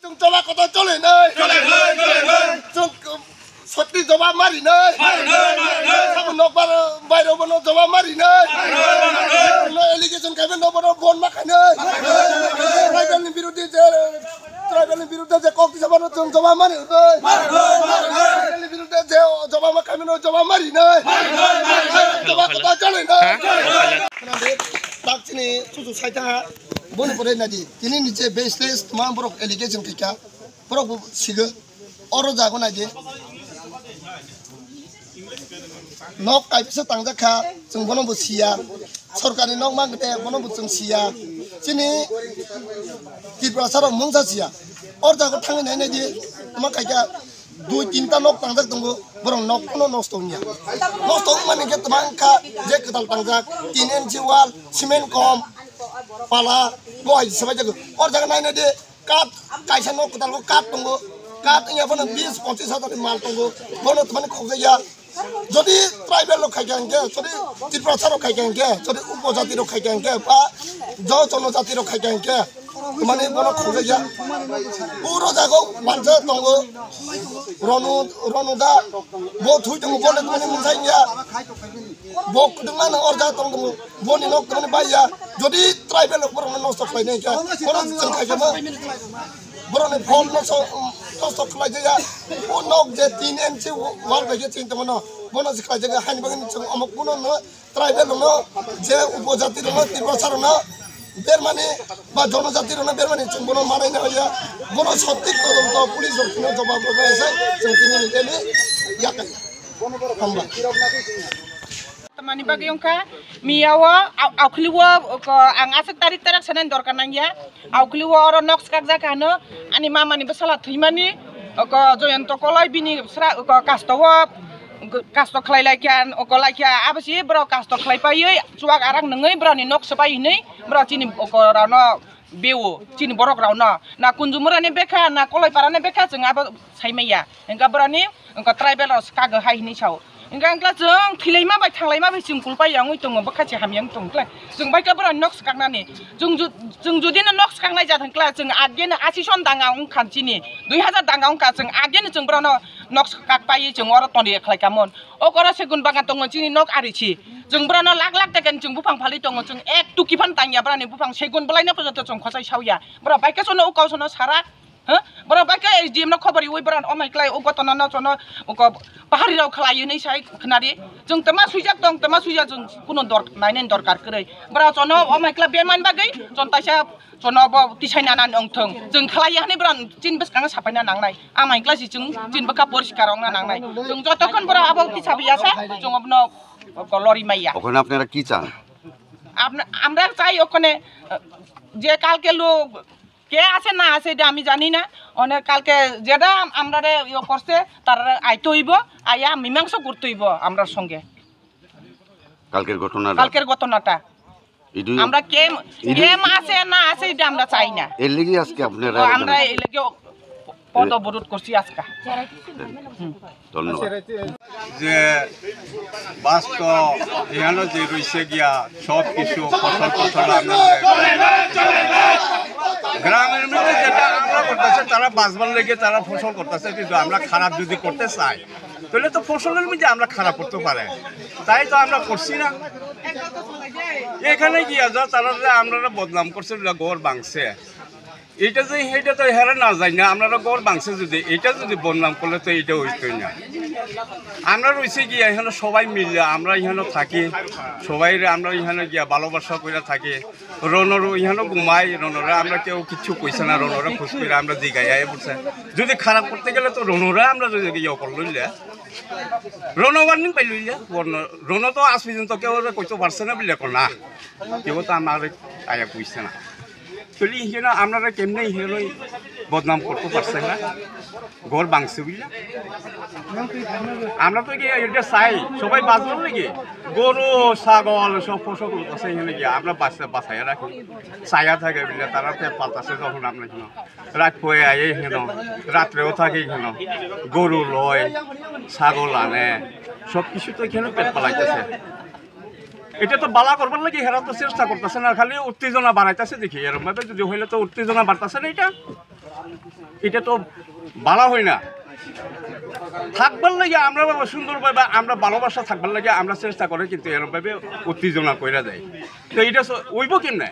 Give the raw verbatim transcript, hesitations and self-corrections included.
Chwng choba kotor chole nai. Chole nai, chole nai. Chwng sotti joba mari nai. Mari nai, mari nai. Sabo nokbar bairo bono joba mari nai. Mari nai, mari nai. No allegation kaibe no bono bon ma khainai. Tribal ni biruddhe je, tribal ni biruddhe je kok tisa bono chwng joba mari nai. Mari nai, mari nai. Tribal ni biruddhe je joba ma khainai no joba mari nai. Mari nai, mari nai. Joba kotor chole nai. Tak chini chuchu saita boni pore nadi. Tini ni je baseless tma borok allegation khaika. Borok bo sigo. Oro jago naidi. Nok kaisa tangjak kha, chwng bono bo siya. Sorkari nok ma gede bono bo chwng siya. Chini Tiprasa rok mungsa siya. Or jago thangwi nai naidi. Tma khaika dui tinta nok tangjak tongo. Borok nok kono nosto wngya. Nosto wngmani khe tma wngkha je kwtal tangjak. Tin inchi wall, cement kom, pala, bo hai sabai jago. Or jago nai naidi. Kat kaisa nok kwtal ko kat tongo. Kat wngya phano bis ponchis hajar ni mal tongo. Bono tmani khokjakya. Jodi tribal rok khaikha hwnkhe, jodi Tiprasa rok khaikha hwnkhe, jodi upojati rok khaikha hwnkhe, ba jo jonojati rok khaikha hwnkhe, tmani bono khokjakya. Puro jago mansa tongo. Ronu, Ronu da, bo thui tongo, bono tmani mwnsai wngya. Bo kwdwkma no orja tong tongo. Boni nok tongmani bai ya. Jodi tribal rok borokno nosto khlai nai khe, borok chwng khai khe ma. Borokni phol nosto, nosto khlai ya. O nok je tin inchi wall bai khe chini tongmano. Bono se khlai ya, haini bagwi chwng omo kuno no tribal rokno je upojati rokno, Tiprasa rokno bermani ba jonojati rokno bermani chwng bono manai na ya. Bono sotik todonto police rok tino jobab rwna sai chwng tini ni daily yakai. Hamba. Tamani bagwi wngkha, miyao au-, aukhliwo ko ang aswk tarik tarak sanani dorkar nangya. Aukhliwo oro nok swkakjak hano, ani mamani bwsala thwimani, ko Joyonto Koloi bini sra-, ko kastowo, kasto khlai laikha, ko laikha, abosi borok kasto khlai paiwi chuwak arak nungwi borokni nok swbai hinwi borok chini ko rano bewo, chini borok rano. Na Kunjumurani bekha, na Koloi parani bekha, chwng abo saimaya. Hingkha borokni, hingkha tribal rok swkakgo hai hinwi sao. Hingkha wngkha chwng thwilaima bai thanglaima bai chwng kulpai ya wngwi tongo, bwkha se hamya wngwi tongo khlai. Chwng bai khe borokni nok swkaknani. Chwng ju-, chwng judino nok swkaknai jat hwnkha, chwng ageno asison danga wngkha chini, dui hazar danga wngkha, chwng ageno chwng borokno nok swkak paiwi chwng oro toniya khlai kamon. O koro segun bagan tongo chini nok ari si. Chwng borokno lakh lakh tekani chwng buphang phalwi tongo, chwng ek tuki phano tangya borokni buphang segun bwlaino pojonto chwng khosai saoya. Borok bai khe sono o kau sono sara. Ha? Borok bai khe S D M no khobor riui borok omai klai o gotona no chono o ko pahari rok khlai hinwi sai khnari. Chwng tama suijak tong, tama suijak chwng kuno dor-, nainani dorkar kwrwi. Borok chono omai klai bermani bagwi chon taisa chono bo tisai nana wngthong. Chwng khlai ya hinwi borok chini bwskango sapaina nangnai. Amai klai si chwng chini bwkha poriskar wngna nangnai. Chwng jotokhon borok abo kisa biya sa chwng abono ko lori maya. ওখানে আপনারা কি চান? Apna-, আমরা চাই ওখানে, আহ, যে কালকে লোক কে আছে না আছে এটা আমি জানি না। অনেক কালকে যেটা আমরারে ইয়ে করছে, তারা আইতে হইব, আইয়া মীমাংসা করতে হইব আমরার সঙ্গে। কালকের ঘটনাটা? কালকের ঘটনাটা। ইডু-, আমরা কে, ইডু-, কে আছে না আছে এটা আমরা চাই না। এর লেগে আজকে আপনারা তো এখানে? আমরা এই লেগে পদ অবরোধ করছি আজকে। ধন্যবাদ। যে বাস্তব এখানে যে রইছে গিয়া সব কিছু ফসল ফসল আমরা গ্রামের মধ্যে যেটা আমরা করতেছে, তারা বাঁচবার লেগে তারা ফসল করতেছে, কিন্তু আমরা খারাপ যদি করতে চাই, তাহলে তো ফসলের মধ্যে আমরা খারাপ করতে পারে, তাই তো আমরা করছি না। এখানে গিয়া যা তারা যে আমরা বদনাম করছে, ঘর ভাঙছে, এটা যে, এটা তো হেরা না যায় না, আমরা ঘর ভাঙছে যদি, এটা যদি বদনাম করলে তো এটা হইতই না। আমরা রইছে কি এখানে সবাই মিলে, আমরা এখানে থাকি, সবাই আমরা এখানে গিয়া ভালোবাসা করে থাকি। রনর এখানে ঘুমাই, রনরে আমরা কেউ কিচ্ছু কইছে না, রনরে খুশ করে আমরা জিগাই আয় বলছে। যদি খারাপ করতে গেলে তো রনরে আমরা যদি ইয়ে করলো, রন ওয়ার্নিং পাইল, রন, রন তো আজ পর্যন্ত কেউ কইতে পারছে না বলে না, কেউ তো আমার আয়া কইছে না। তাহলে এখানে আপনারা কেমনে এখানে বদনাম করতে পারছেন না? ঘর ভাঙছে বুঝলে? আমরা তো কি এটা চাই, সবাই বাঁচবো নাকি? গরু, ছাগল, সব ফসল আছে এখানে গিয়ে আমরা বাঁচা-, বাঁচাইয়া রাখি। চাইয়া থাকে বুঝলে, তারা পেট পালতাছে যখন আমরা এখানে। রাত পয়ে আয় এখানে, রাত্রেও থাকে এখানে। গরু লয়, ছাগল আনে, সব কিছু তো এখানে পেট পালাইতেছে। এটা তো বালা করবার লাগি হেরা তো চেষ্টা করতেছে না, খালি উত্তেজনা বাড়াইতেছে দেখি। এরকম ভাবে যদি হইলে তো উত্তেজনা বাড়তেছে না এটা। এটা তো ভালো হয় না। থাকবার লাগে আমরা বাবা সুন্দরভাবে আমরা ভালোবাসা থাকবার লাগে আমরা চেষ্টা করি, কিন্তু এরকমভাবে উত্তেজনা কইরা দেয়। তো এটা স-, অইব কেমনে?